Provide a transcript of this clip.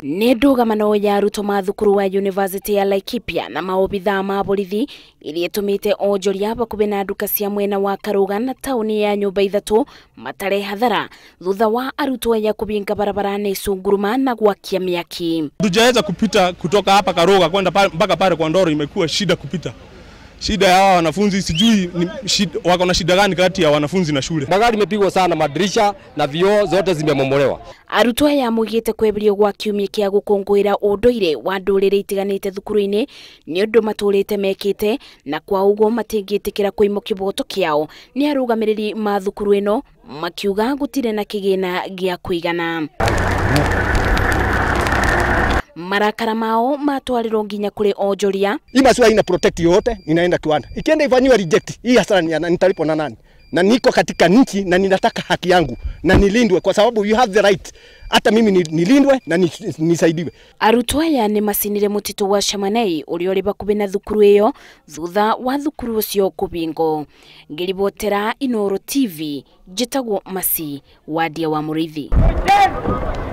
Nĩ ndũgamano ya arutwo ma thukuru wa University ya Laikipia na maobithaa ma borithi iria ĩtũmĩte onjoria bakuhĩ na nduka cia mwena wa Karuga na tauni ya nyũmba ithatũ matare hathara thutha wa arutwo aya kũbinga barabara na icunguruma na gwakia mĩaki. Hatujaweza kupita kutoka hapa Karuga kwenda mpaka pale kwa Ndoro, imekuwa shida kupita. Shida ya wanafunzi sijui wako na shida gani kati ya wanafunzi na shule. Magari imepigwa sana, madirisha na vioo zote zimemomolewa. Arutwo aya mugite kweberio gwa kiumia kia gukungwira unduire wa nduriri itiganite thukuru-ini ni undu maturite mekite na kwa uguo matingitikira kuimwo kiboto kiao ni arugamiriri ma thukuru ino makiuga gutire na kigina gia kuigana. Marakara mao matwarirwo nginya kuri onjoria. Hii masuala ina protect yote, inaenda kiwanda. Ikienda ifanywe reject, hii hasara ni nitalipwa na nani? Na niko katika nchi na ninataka haki yangu na nilindwe kwa sababu you have the right. Hata mimi nilindwe na nisaidiwe. Arutwo aya ni macinire mutitu wa Shamanei uria uri bakubi na thukuru iyo thutha wa thukuru ucio kubingo. Ngiribotera Inooro TV, njitagwo Masi Wadia wa Murithi. We.